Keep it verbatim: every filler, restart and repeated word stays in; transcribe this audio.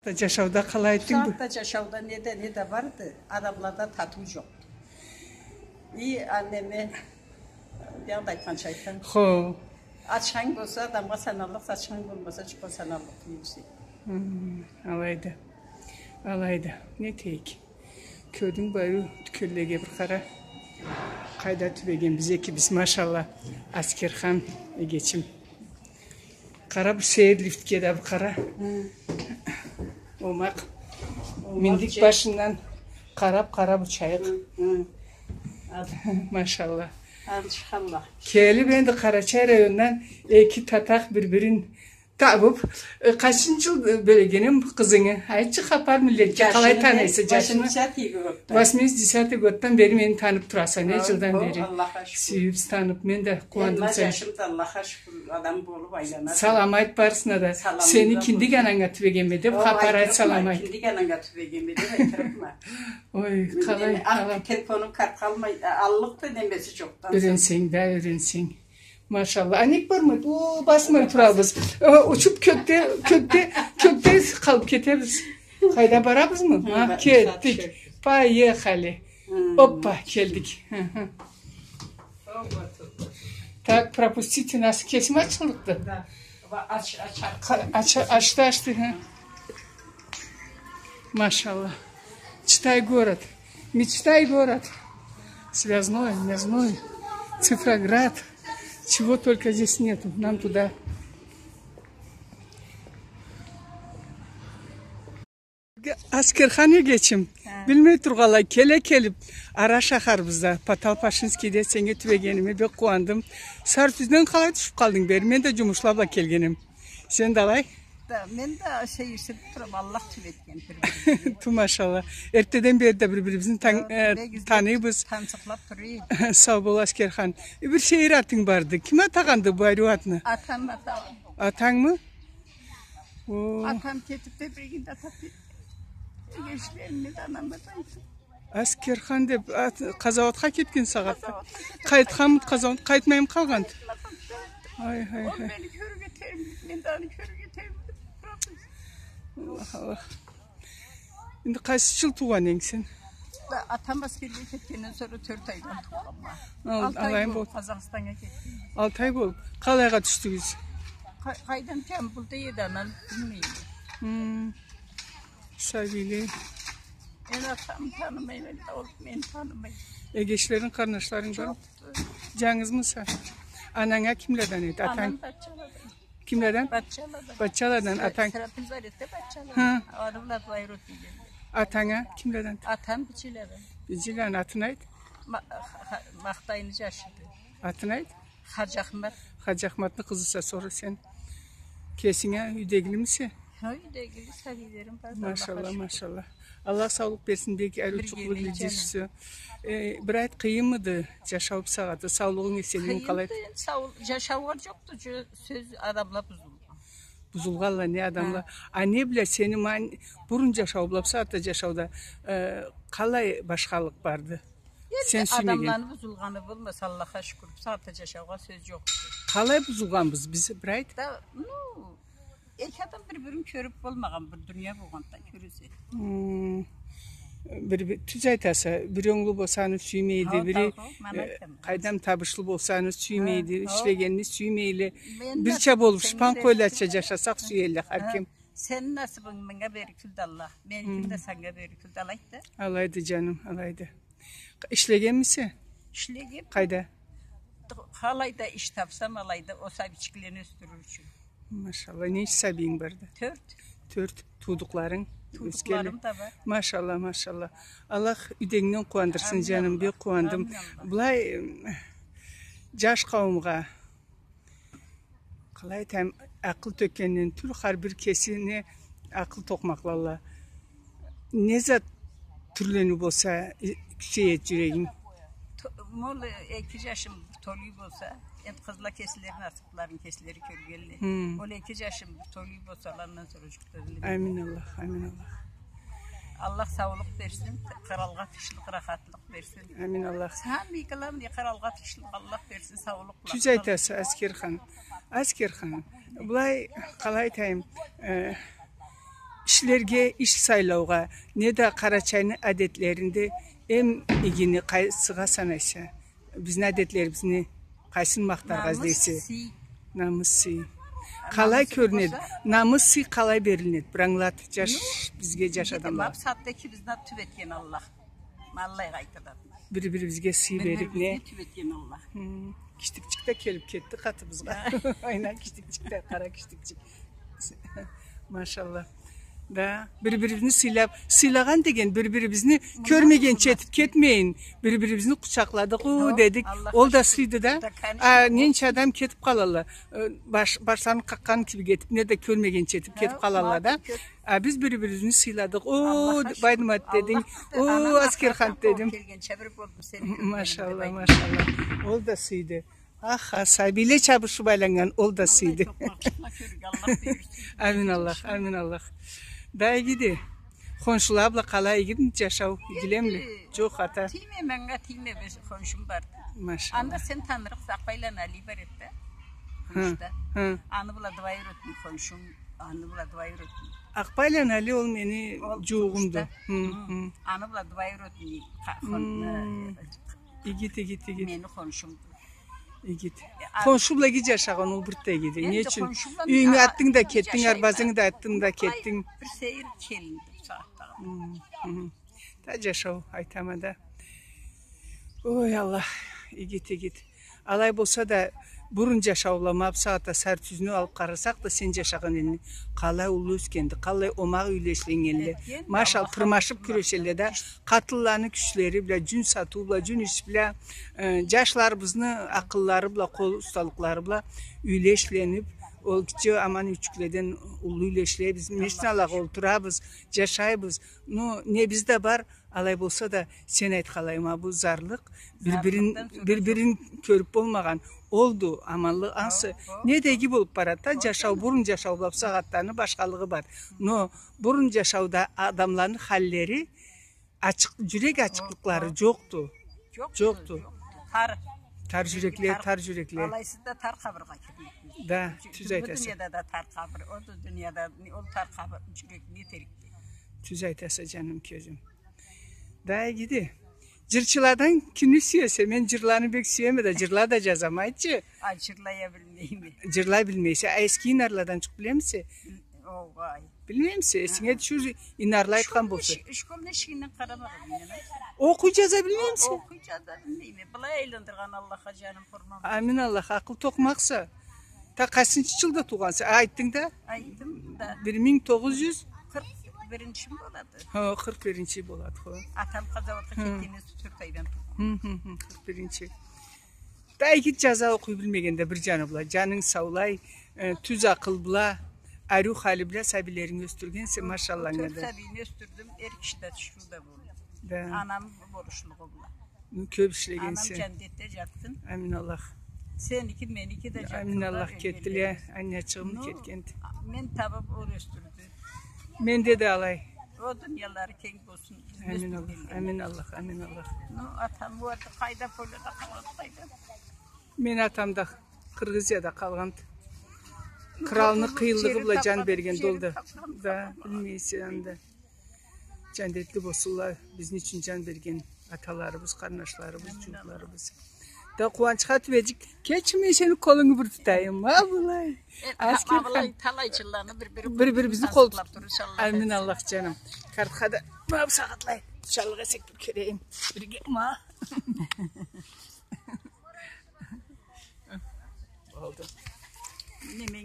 Да джашауда къалай этдинг бу? Бусагъатда джашауда не да, не да барды, адамлада татыу джокъду. И, а, неме, биягъында айтханча айтайым. Хо. Ачханг болса, адамгъа саналлыкъса, ачханг болмаса, джукъгъа саналлыкъ тюйюлсе. Хм, алайды. Алайды. Не этейик? Кёрдюнг бу ариу тюкенлеге бир къара. Къайда тюбеген биз экибиз, машалла. Аскерхан эгечим. Къара, бу сейир лифтге да бир къара. Хы. Омакъ. Омакъ. Миндик башындан къарап, къара бу чайыкъ. Хы, хы. Машалла. Алхамдулиллах. Келип энди Къарачай районундан эки татакъ бир-бирин табып, э, къачынчы джыл, э, бёлегенинг къызынгы? Айтчы хапар миллетге, къалай таныйса джашынгы? Восьмидесятый годдан. Восьмидесятый годдан бери мени танып тураса, не джылдан бери? Аллахха шукур. Сюйюп танып, мен да къууандым сени. Джашым да, Аллахха шукур, адам болуп айланады. Салам айт барысына да. Сени киндик ананга тюбегенме деп хапар айт, салам айт. Киндик ананга тюбегенме деп айтырыкъма. Ой, къалай, къалай. Телефонум къарт къалмай, аллыкъ да немеси джокъду. Юренсенг да, юренсенг. Машалла. А нек бармайды? О, басмай турабыз. О, учуп кёкде, кёкде, кёкде къалып кетебиз. Къайда барабызмы? Хы, ха, кетдик. Поехали. Хы. Оппа, келдик. Хы, хы. Так, пропустите нас. Кесим ачылдыкъды. Да. Ача-, ача-, ачды, ачды, хы. Машалла. Читай город. Мечтай город. Связной, Мезной, Цифроград. Чего только здесь нету. Нам туда. Аскерхан эгечим. Ха. Билмей тургъанлай, келе келип, ара шахарыбызда, Патал Пашинскийде сеннге тюбегениме бек къууандым. Сары тюзден къалай тюшюп къалдынг бери? Мен да джумушла бла келгеним. Сен да алай? Да, мен да сейирсинип турама, Аллах тюбетген бир-бирибизни. Ту, машалла. Эртеден бери да бир-бирибизни тан-, э, таныйбыз. Тансыкълап туруйбуз. Сау бол, Аскерхан. Э, бир сейир атынг барды. Ким атагъанды бу ариу атны? Атам атагъан. Атангмы? О. Атам кетип да, бир кюн да атам кетип. Эгешлериме да, анама да айтып. Аскерхан деп ат-, къазауатха кетген сагъатда. Къазауатха кетген. Къайтханмыды къазауат, къайтмайын къалгъанды. Къайтмагъанды. Ай, ай, ай. Ол мени кёрюрге тебрейди, мен да аны кёрюрге тебрейдим. Аллах, Аллах. Энди къайсы джыл туугъан эдинг сен? Да, атам аскерге кетгенден сора тёрт айдан туугъанма. Ал-, алты ай алайын бол-, болду, Къазахстаннга кетген. Алты ай болду. Къалайгъа тюшдюгюз? Къа-, къайдан, Джамбулда эди, анам билмейме. Хм. Сабийле. Мен атамы танымайма, ол мени танымайды. Эгешлеринг, къарнашларынг бармы? Джокъду. Джангызмыса? Ананг а кимледен эди? Атанг? Анам Батчаладан. Кимледен? Батчаладан. Батчаладан. Атанг? Срапил бар эди, Батчаладан. Хы. Аны бла двоюродный. Атанг а кимледен? Атам Бижиледен. Бижиледен. Атын айт. Ма-, ха-, ха-, Махтайны джашыды. Атын айт. Хаджахмат. Хаджахматны къызыса сора сен. Кесинг а юйдегилимисе? Хо, юйдегили, сабийлерим бар, Аллахха шукур. Машалла, машалла. Аллах саулукъ берсин, бек ариу джукълу билдирсе. Э, бир айт, къыйынмыды джашау бусагъатда? Саулугъунг, эсенлигинг къалайды? Къыйынды, сау-, джашаугъа джокъду, джо-, сёз, адамла бузулгъан. Бузулгъанла, не адамла? Ха. А не бла сени ма-, бурун джашау бла бусагъатда джашауда, э, къалай башхалыкъ барды? Сен сюймеген. Адамланы бузулгъаны болмаса, Аллахха шукур, бусагъатда джашаугъа сёз джокъду. Къалай бузулгъанбыз биз, бир айт? Да, ну, эки адам бир-бирин кёрюп болмагъан бир дуния болгъанда, кёресе. Хм. Бир, бир, тюз айтаса, бир онглу болса, аны сюймейди, бири, э, къайдам, табышлы болса, аны сюймейди, ишлегенни сюймейле. Бирча болуп, шпан къойлача джашасакъ, сюелле хар ким. Сени насыбынг манга берик тюлдю, Аллах. Меникин да санга берик тюлдю, алайды. Алайды, джаным, алайды. Ишлегенмисе? Ишлегенме. Къайда? Къалайда иш тапсам, алайда ол сабийчиклени ёсдюрюр ючюн. Машалла, ненча сабийинг барды? Тёрт. Тёрт. Туудукъларынг? Туудукъларым да бар. Машалла, машалла. Аллах юйдегингден къууандырсын, джаным, бек къууандым. Амин, Аллах. Былай, м, джаш къауумгъа, къалай айтайым, акъыл тёкгенден тюл, хар бир кесине акъыл токъмакълалла. Не зат тюрлениу болса, и-, кючейеди джюрегинг? Ту-, ма ол эки джашым бир толу болса, энди къызла кеслерини насыпларын кеслери кёргенле. Хм. Ол эки джашым бир толу болса, андан сора джукъ да билмейме. Амин Аллах, амин Аллах. Аллах саулукъ берсин, къыралгъа тынчлыкъ, рахатлыкъ берсин. Амин Аллах. Самый главный, къыралгъа тынчлыкъ Аллах берсин, саулукъ. Тюз айтаса, Аскерхан. Аскерхан. Былай, къалай айтайым, э, Кишилерге иш сайлаугъа, неда Къарачайны адетлеринде эм игини къайсыгъа санайса? Бизни адетлерибизни къайсын махтаргъа излейсе? Намыс, сый. Намыс, сый. Къалай кёрюнеди? Намыс, сый къалай берилинеди? Бир ангылат, жаш, бизге, жаш адамлагъа. Ма бусагъатда экибизни да тюп этген Аллах. Ма аллай къайтадан. Бир-бирибизге сый берип, не? Бир-бирибизни тюп этген Аллах. Хы. Киштикчик да келип кетди къатыбызгъа. Айна киштикчик да, къара киштикчик. Машалла. Да, бир-бирибизни сыйлап, сыйлагъан деген бир-бирибизни кёрмегенча этип кетмейин. Бир-бирибизни къучакъладыкъ, уу, дедик. Ол да сыйды да. А, ненча адам кетип къалалла. Э, баш-, башларын къакъгъан кибик этип, неда кёрмегенча этип кетип къалалла да. А биз бир-бирибизни сыйладыкъ. Уу, Байдымат дедим. Уу, Аскерхан дедим. Машалла, машалла. Ол да сыйды. Аха, сабийле чабышып айланнган, ол да сыйды. Амин Аллах, амин Аллах. Да игиди. Хоншула бла къалай, игидими жашау, игилемиле? Жокъ, ата. Тийме, манга тийме, бир хоншум барды. Машалла. Анда сен танырыкъса, Акъбайланы Али бар эди да. Хы, хы. Аны бла двоюродный хоншум, аны бла двоюродный. Акъбайланы Али ол мени жууугъумду. Хы, хы. Аны бла двоюродный. Игит, игит, игит. Мени хоншумду. Игит. Хоншу бла иги жашагъан ол бир да игиди. Не ючюн? Юйюнгю атдынг да кетдинг, арбазынгы да атдынг да кетдинг. Бир сейир келинди бусагъатда. Хы, хы. Да жашау, айтама да. Ой, Аллах, игит, игит. Алай болса да, бурун жашау бла ма бусагъатда Сары-Тюзню алып къарасакъ да, сен жашагъан элни, къалай уллу ёсгенди, къалай омакъ юйле ишленнгенле. Машалла, тырмашып кюрешелле да, къатынланы кючлери бла, жюн сатыу бла, жюн иш бла, э, жашларыбызны акъыллары бла, къол усталыкълары бла юйле ишленип, ол гитче аман юйчюкледен уллу юйле ишлей, биз машиналагъа олтурабыз, жашайбыз. Ну, не бизде бар, алай болса да, сен айтханлай, ма бу зарлыкъ, бир-бирин, бир-бирин кёрюп болмагъан, олду, аманлыкъ ансы. Не да иги болуп барады да, жашау, бурун жашау бла бусагъатданы башхалыгъы бар. Но бурун жашауда адамланы халлери ачыкъ, жюрек ачыкълыкълары жокъду. Жокъду. Тар. Тар жюрекле, тар жюрекле. Алайсыз да тар къабыргъа кирмек. Да, тюз айтаса. Бу дунияда да тар къабыр, ол да дунияда, ол тар къабыр, жюрек не терекди. Тюз айтаса, жаным, кёзюм. Да игиди. Жырчыладан кимни сюесе? Мен жырланы бек сюеме да, жырла да жазама, айтчы. А, жырлая билмейме. Жырлай билмейсе. А эски инарладанчыкъ билемисе? Огъай. Билмеймисе? Эсинге тюшюр, инарла айтхан болса. Школну эшигинден къарамагъан мен. Окъуй жаза билмеймисе? Окъуй жаза билмейме. Былай айландыргъан Аллахха жаным къурман. Амин Аллах, акъыл токъмакъса. Та къайсынчы жылда туугъанса? А, айтдынг да? Айтдым да. Бир минг тогъуз жюз? Къыркъ биринчи болады. Хо, къыркъ биринчи болады, хо. Атам къазауатха кетгенде тёрт айдан туугъан. Хы, хы, хы, къыркъ биринчи. Да игит жаза, окъуй билмегенде бир жаны бла. Жанынг саулай, э, тюз акъыл бла, ариу халы бла сабийлеринги ёсдюргенсе, машалла. Тёрт сабийни ёсдюрдюм, эр киши да тиширыу да болду. Да. Анам болушлугъу бла. Кёп ишлегенсе. Анам жаннетде жатсын. Амин Аллах. Сеники, меники да жатсынла. Амин Аллах, кетдиле, аннячыгъым кетгенди. Мен табып, ол ёсдюрдю. Менде да алай. Ол дуниялары кенг болсун. Амин Аллах, амин Аллах, амин Аллах. Ну, атам барды, къайда, поледа къалгъан, къайда? Мени атам да Къыргъызияда къалгъанды. Къралны къыйынлыгъы бла жан берген долду. Да, билмейсе анда. Жаннетли болсунла бизни ючюн жан берген аталарыбыз, къарнашларыбыз, жууукъларыбыз. Да, Къууанчха тюбежик, кечме, сени къолунгу бир тутайым, ма былай. Э, Аскерхан. Ма былай талай жылланы бир-бири... Бир-бирибизни къол тутуп. Амин Аллах, жаным. Картха да ма бусагъатлай туталлыкъ эсек бир кёрейим. Бирге ма. Болду. Неме